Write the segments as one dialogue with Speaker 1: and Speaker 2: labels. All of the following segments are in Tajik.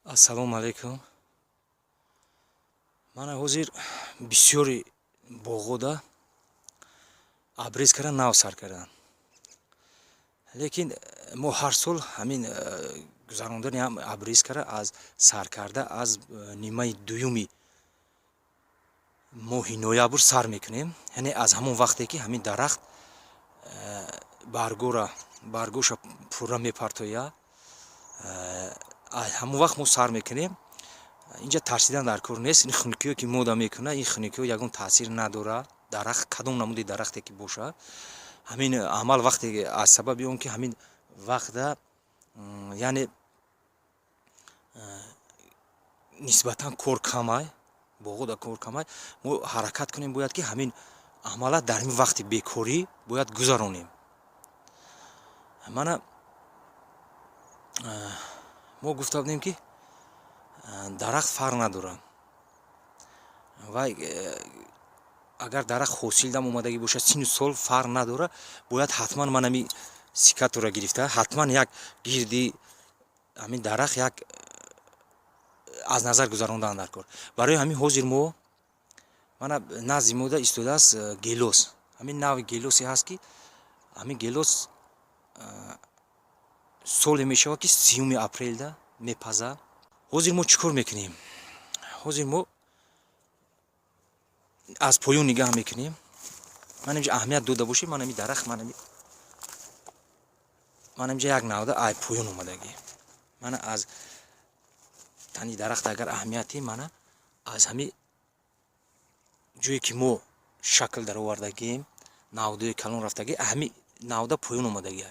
Speaker 1: Ассалому алайкум. Мана, ҳозир бисёри боғода обрезкара нав сар карданд, лекин мо ҳар сол ҳамин гузарондани обрезкара аз сар карда аз нимаи дуюми моҳи ноябр сар мекунем, яъне аз ҳамон вақте ки ҳамин дарахт баргора баргоша пурра мепартояд, ҳамон вақт мо сар мекунем. Инҷа тарсидан дар кор нест. Ин хунукиҳо ки мода мекунад, ин хунукиҳо ягон таъсир надорад. Дарахт, кадом намуди дарахте ки бошад, ҳамин амал вақте аз сабаби он ки ҳамин вақта, яъне нисбатан кор камай, боғода кор камай, мо ҳаракат кунем, бояд ки ҳамин амала дар ҳамин вақти бекорӣ бояд гузаронем. Мана, мо гуфта будем, ки дарахт фарқ надорад вай агар дарахт ҳосилдам омадагӣ бошад, сину сол фарқ надорад, бояд ҳатман ман ҳами секатора гирифта, ҳатман як гирди ҳамин дарахт як аз назар гузарондан дар кор. Барои ҳамин ҳозир мо, мана, назди мода истодааст гелос. Ҳамин нави гелосе ҳаст, ки ҳамин гелос соле мешавад, ки 30-уми апрелда мепазад. Ҳозир мо чӣ кор мекунем? Ҳозир мо аз поён нигаҳ мекунем. Ман инҷа аҳамият дода бошед, ман ами дарахт, ман инҷа як навда ай поён омадагӣ. Мана, аз тани дарахт агар аҳамияти, мана, аз ҳами ҷое ки мо шакл даровардагием, навдаи калон рафтагӣ, ҳами навда поён омадагӣ.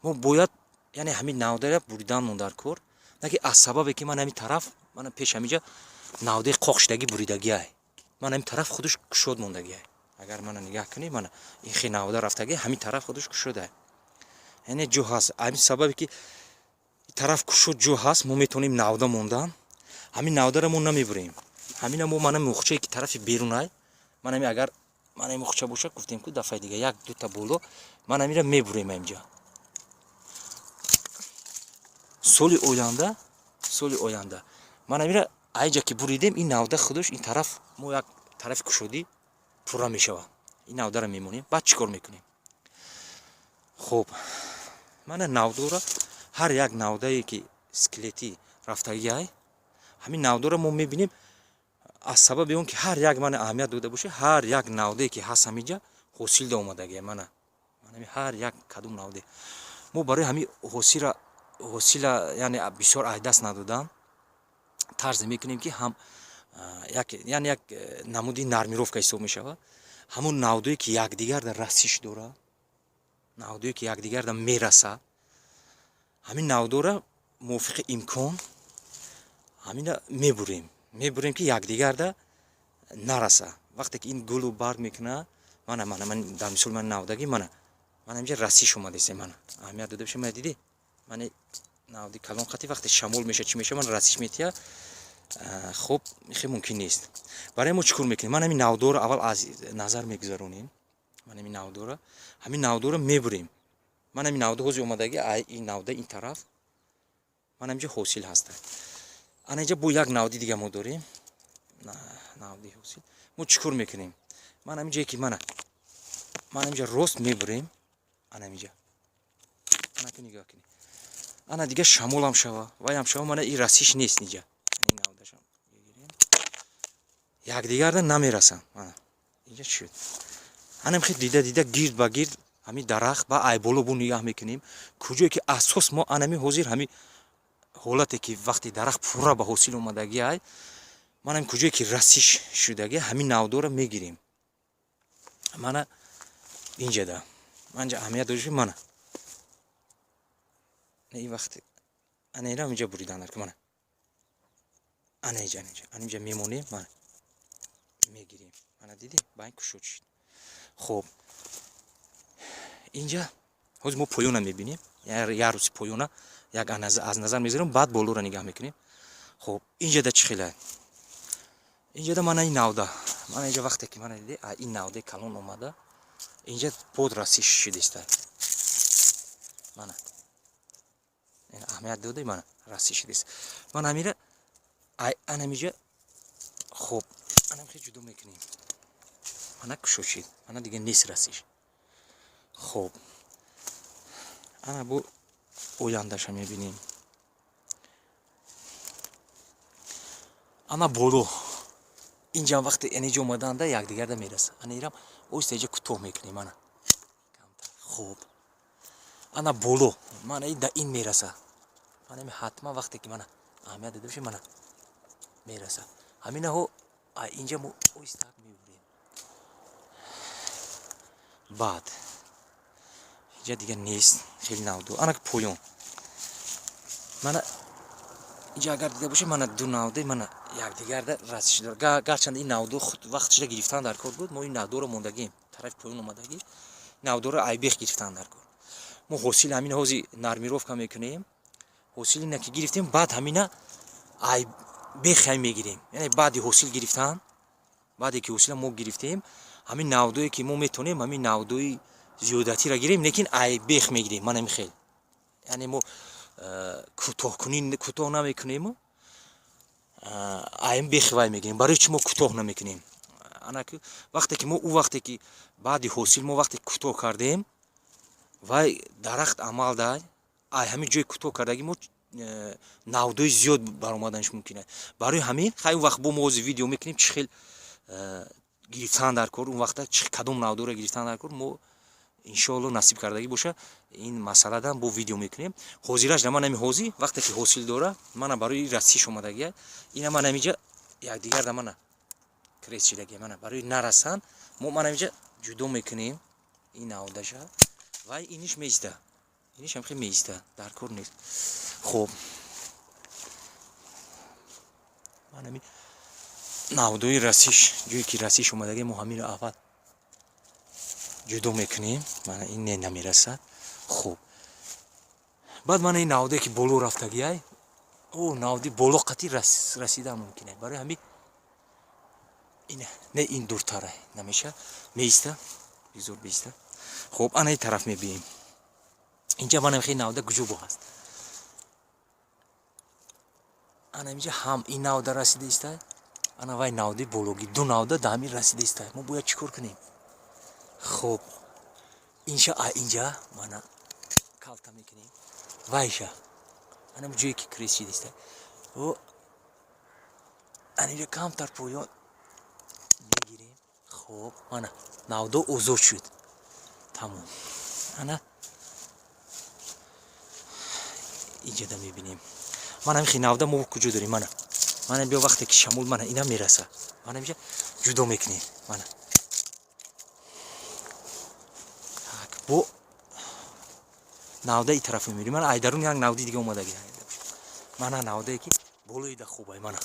Speaker 1: Мо бояд, яъне, ҳамин навдара буриданмон дар кор, на ки аз сабабе ки ман ҳамин тараф, мана, пеш ҳаминҷа навдаи қоқ шудагӣ, буридагиай, ман ҳамин тараф худаш кушод мондагиай. Агар мана нигаҳ кунӣ, мана, ин хе навда рафтагӣ, ҳамин тараф худаш кушодай, яъне ҷо ҳаст. Ҳамин сабабе ки тараф кушод, ҷо ҳаст, мо метавонем навда мондан. Ҳамин навдаро мо намебурем. Ҳамина мо, мана, мухчае ки тарафи берунай, ман ҳами, агар мана мухча бошад, гуфтем ку дафъаи дига, як дута боло, ман ҳамира мебурем инҷа. Соли оянда ман ҳамира айҷа ки буридем, ин навда худаш ин тараф, мо як тарафи кушодӣ пурра мешавад. Ин навдаро мемонем. Баъд чӣ кор мекунем? Хуб, мана, навдора, ҳар як навдае ки скелетӣ рафтагиай, ҳамин навдора мо мебинем. Аз сабаби он ки ҳар як, мана, аҳамият дода бошед, ҳар як навдае ки ҳаст, ҳаминҷа ҳосилда омадагия. Мана, ҳар як кадом навде мо барои ҳамин ҳосила, яъне, бисёр айдаст надодан, тарзе мекунем, ки ҳам яъне як намуди нормировка ҳисоб мешавад. Ҳамон навдое ки якдигарда расиш дорад, навдое ки якдигарда мерасад, ҳамин навдора мувофиқи имкон ҳамина мебурем, ки якдигарда нараса. Вақте ки ин гулу барг мекунад, мана, мана, ман дар мисол, ман навдагӣ, мана, мана, инҷа расиш омадааст. Мана, аҳамият дода бошед, мана, дидӣ, мана, навди калон қати вақте шамол мешавад, чӣ мешавад? Мана, расиш метиҳад. Хуб, хеле мумкин нест. Барои мо чӣ кор мекунем? Ман ҳамин навдора аввал аз назар мегузаронем. Ман ҳамин навдора мебурем. Ман ҳамин навда ҳозир омадагӣ, ин навда ин тараф, ман ҳаминҷа ҳосил ҳаста. Ана, инҷа бо як навди дига мо дорем, навди ҳосил. Мо чӣ кор мекунем? Ман ҳамин ҷое ки, мана, ман ҳаминҷа рост мебурем. Ана ҳаминҷа, ана ки нигоҳ кунед, ана, дига шамолам шава, ваям шава, мана, и расиш нест. Инҷа якдигарда намерасанд. Мана, инҷа чӣ шуд? Анам хел дида дида, гирд ба гирд ҳамин дарахт ба айболо бу нигаҳ мекунем, куҷое ки асос мо анами ҳозир ҳамин ҳолате ки вақти дарахт пурра ба ҳосил омадагиай, манам куҷое ки расиш шудаги, ҳамин навдора мегирем. Мана, инҷада манҷа аҳамият дошт. Мана, ин вақт ана инам инҷа буридан, мана, ана инҷа, инҷа, ана инҷа мемонем, мана, мегирем. Мана, дидӣ, ба ин кушод шуд. Хуб, инҷа ҳозир мо поёна мебинем, як рӯзи поёна як аз назар мегузарем, баъд болоро нигаҳ мекунем. Хуб, инҷада чӣ хела? Инҷада, мана, ин навда, мана, инҷа вақте ки, мана, диди, ин навдаи калон омада, инҷа под расиш шудиста. Мана, аҳамият дода, мана, расиш шудист. Ман ҳамира Ай анамиҷа, хуб, анамхе ҷудо мекунем. Мана, кушод шид, мана, дига нест расиш. Хуб, ана бу ояндаша мебинем. Ана боло инҷам вақте аниҷа омаданда, якдигарда мераса. Ана ирам оҳиста иҷа кӯтоҳ мекунем, ана хуб, ана боло мана и да ин мераса. Мана ҳатман вақте ки мана аҳамият дода бошем, мана мераса. Ҳаминаҳо инҷа мо оҳиста мебурем. Баъд инҷа дига нест хеле навду. Ана поён, мана инҷа агар дида бошем, мана ду навде, мана якдигарда расиш дорад. Гарчанд ин навду вақтшида гирифтан дар кор буд, мо ин навдоро мондагем, тарафи поён омадагӣ навдоро айбех гирифтан дар кор. Мо ҳосили ҳамин ҳози нормировка мекунем. Ҳосили ина ки гирифтем, баъд ҳамина айбех ҳам мегирем. Яъне баъди ҳосил гирифтан, баъде ки ҳосила мо гирифтем, ҳамин навдое ки мо метавонем, ҳамин навдои зиёдатиро гирем, лекин айбех мегирем. Мана хел, яъне мо кӯтоҳкунӣ кӯтоҳ намекунему, айм бехи вай мегирем. Барои чӣ мо кӯтоҳ намекунем? Ана вақте ки мо ӯ вақте ки баъди ҳосил мо вақте кӯтоҳ кардем, вай дарахт амал дай, ай ҳамин ҷои кӯтоҳ кардагӣ мо навдои зиёд баромаданаш мумкин аст. Барои ҳамин хай он вақт бо мо ҳозир видео мекунем, чӣ хел гирифтан дар кор, он вақта кадом навдоро гирифтан дар кор. Мо иншоалло, насиб кардагӣ боша, ин масъаладам бо видео мекунем. Ҳозираш да ман ҳами ҳозир вақте ки ҳосил дора, мана барои расиш омадагия. Ина ман ҳамиҷа якдигар да мана крест шидагия. Мана барои нарасан мо ман ҳамиҷа ҷудо мекунем ин навдаша. Вай иниш меиста, иниш ҳам хел меиста, дар кор нест. Хуб, ман ҳами навдои расиш, ҷое ки расиш омадагия, мо ҳаминро аввал ҷудо мекунем. Мана ин не, намерасад. Хуб, баъд мана ин навде ки боло рафтагиай, о навди боло қатӣ расидан мумкин аст. Барои ҳамин не, ин дуртара намеша, меиста, бизор бииста. Хуб, ана ин тараф мебием. Инҷа мана хеле навда куҷо бо ҳаст. Ана инҷа ҳам ин навда расида иста, ана вай навди бологӣ, ду навда да ҳамин расида иста. Мо бояд чӣ кор кунем? Хуб, инша а инҷа мана калта мекунем. Вайша ана ҷое ки крест шида иста, ана инҷа камтар поён мегирем. Хуб, мана навдо озод шуд, тамом. Ана инҷада мебинем, мана ҳамихи навда мо куҷо дорем. Мана, мана биё, вақте ки шамол, мана ина мераса, мана инҷа ҷудо мекунем. Мана бо навда и тараф мемирем. Мана айдарун як навди дига омадаги. Мана навдае ки болои да хубай, мана,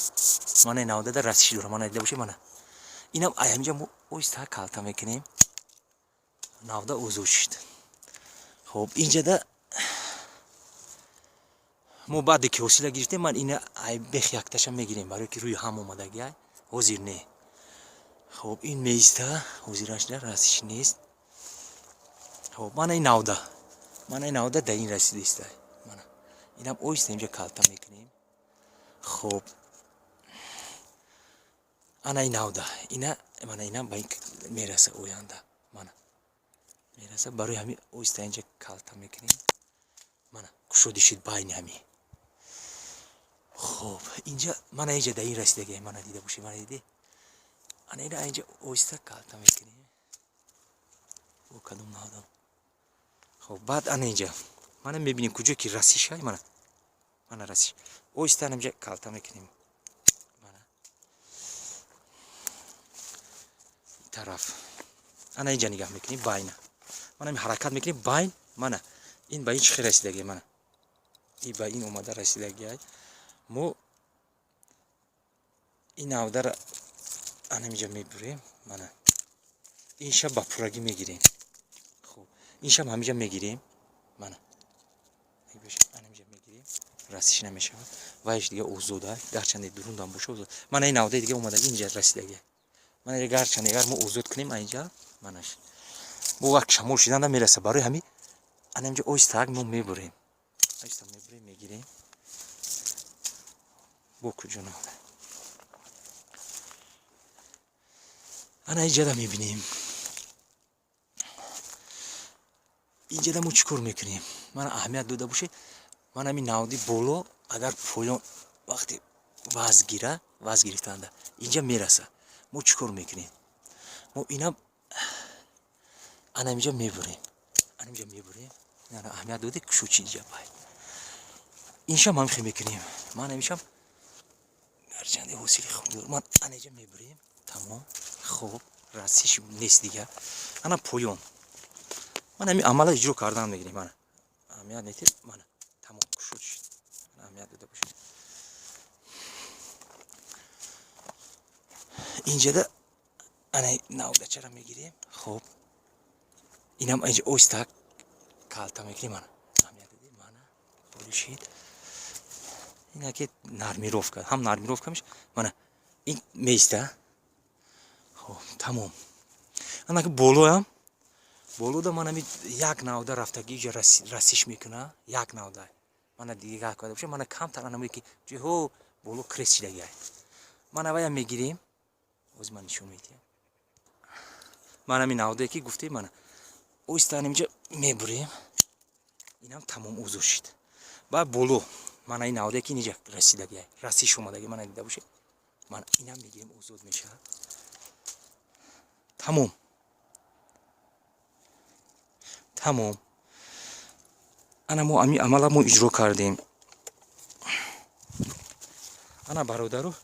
Speaker 1: мана навдада расиш дора, мана дида бошед. Мана инам ай ҳаминҷа мо оҳиста калта мекунем, навда озод шуд. Хуб, инҷада мо баъде ки ҳосила гирифтем, ман ина ай бех якташа мегирем, барое ки рӯи ҳам омадагиай, ҳозир не. Хуб, ин меиста, ҳозирашда расиш нест. Хуб, мана ин навда, мана ин навда да ин расида иста. Мана инам оҳиста инҷа калта мекунем. Хуб, ана ин навда, ина мана инам ба ин мераса оянда, мана мераса. Барои ҳамин оҳиста инҷа калта мекунем. Мана кушоди шуд байни ҳамин. Хуб, инҷа мана инҷа да ин расидагия, мана дида бошед, мана диде. Ана ина инҷа оҳиста калта мекунем. Бо кадом навда? Хуб, баъд ана инҷа мана мебинем, куҷо ки расишай. Мана, мана расиш, оҳиста ана инҷа калта мекунем. Мана тараф, ана инҷа нигаҳ мекунем, байна мана ҳаракат мекунем, байн. Мана ин ба ин чӣ хел расидагия? Мана и ба ин омада расидагиай. Мо ин навдара ана инҷа мебурем. Мана ин шаб ба пуррагӣ мегирем. Хуб, ин шаб ҳаминҷа мегирем. Мана ана инҷа мегирем, расиш намешавад. Вайш дига озода, гарчанде дурундам боша, озод. Мана ин навдаи дига омадаги инҷа расидагия. Мана гарчанде агар мо озод кунем инҷа, манаш бо вақт шамол шиданда мераса. Барои ҳамин ана инҷа оҳистаак мо мебурем, оҳиста мебурем, мегирем. Бо куҷо навда? Ана иҷада мебинем, инҷада мо чӣ кор мекунем? Мана, аҳамият дода бошед, ман ҳамин навди боло агар поён вақте вазн гира, вазн гирифтанда инҷа мераса. Мо чӣ кор мекунем? Мо ина анаминҷа мебурем, анаминҷа мебурем. Аҳамият доде, кушучи инҷа бай иншам ҳамихе мекунем. Ман ҳамишам гарчанде ҳосили хуб дор, ман анаинҷа мебурем, тамом. Хуб, расиш нест дига. Ана поён ман ҳамин амала иҷро кардан мегирем. Мана, аҳамият метед, мана, тамом, кушод шуд. Аҳамият дода бошед, инҷада ана навдачара мегирем. Хуб, инам инҷа оҳиста калта мекунем. Мана, аҳамият додед, мана, холишид. Инаки нормировка ҳам нормировка меш. Мана, ин меиста. Хуб, тамом. Анаки болоям, болода ман ами як навда рафтаги иҷа расиш мекуна, як навда. Мана, дига када боша, мана, камтар анамое ки ҷиҳо боло крест шидагиай. Мана, вая мегирем, ҳозир ман нишон медиҳам. Ман ҳамин навдае ки гуфтем, мана, оҳиста анимҷа мебурем, инам тамом, узур шид. Баъд боло мана ин навдае ки инҷа расидагиай, расиш омадаги, мана, дида бошед, мана, инам мегирем, озод мешавад, тамом, тамом. Ана мо ами амала мо иҷро кардем. Ана, бародару,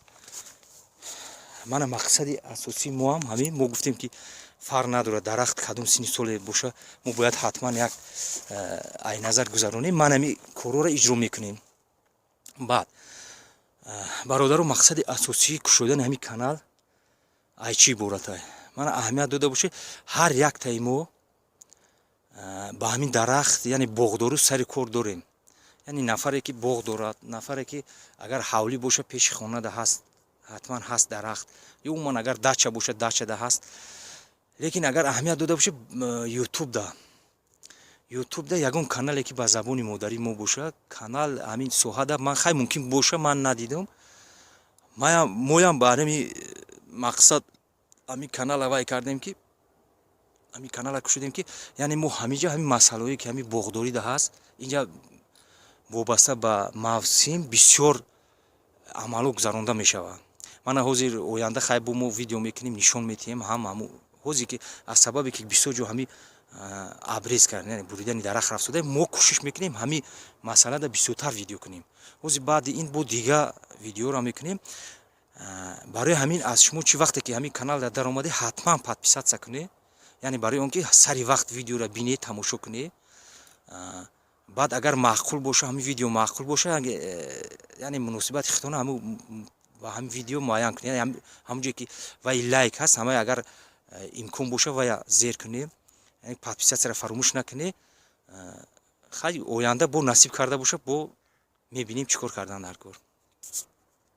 Speaker 1: мана, мақсади асосии моам ҳамин. Мо гуфтем, ки фарқ надорад, дарахт кадом синни соле боша, мо бояд ҳатман як ай назар гузаронем. Ман ҳами корҳоро иҷро мекунем. Баъд, бародару, мақсади асосии кушодани ҳамин канал ай чӣ иборатай? Мана, аҳамият дода бошед, ҳар яктаи мо ба ҳамин дарахт, яъне боғдору, сари кор дорем. Яъне нафаре ки боғ дорад, нафаре ки агар ҳавлӣ боша, пеши хонада ҳаст, ҳатман ҳаст дарахт, ё умуман агар дача бошад, дачада ҳаст. Лекин агар аҳамият дода бошед, ютубда ягон канале ки ба забони модари мо бошад, канал ҳамин соҳада ман хай мумкин боша, ман надидам. Моям ба ҳамин мақсад ҳамин канала вай кардем, ки ҳамин канала кушодем, ки яъне мо ҳамиҷа ҳамин масъалаҳое ки ҳамин боғдорида ҳаст, инҷа вобаста ба мавсим бисёр амалҳо гузаронда мешавад. Мана, ҳозир оянда хай бо мо видео мекунем, нишон метиҳем. Ҳам ҳаму ҳозир ки аз сабабе ки бисёр ҷо ҳами обрез кард, яъне буридани дарахт рафтода, мо кӯшиш мекунем ҳамин масъалада бисёртар видео кунем. Ҳозир баъди ин бо дига видеоро мекунем. Барои ҳамин аз шумо чӣ, вақте ки ҳамин канал даромаде, ҳатман подписаться кунед, яъне барои он ки сари вақт видеоро бинед, тамошо кунед. Баъд агар маъқул боша, ҳамин видео маъқул боша, яъне муносибати худтона ҳаму ба ҳамин видео муайян кунед. Ҳамон ҷое ки вай лайк ҳаст, ҳамаи агар имкон боша, вая зер кунед, подписаться ро фаромӯш накунед. Хай, оянда бо насиб карда боша, бо мебинем чӣ кор кардан дар кор.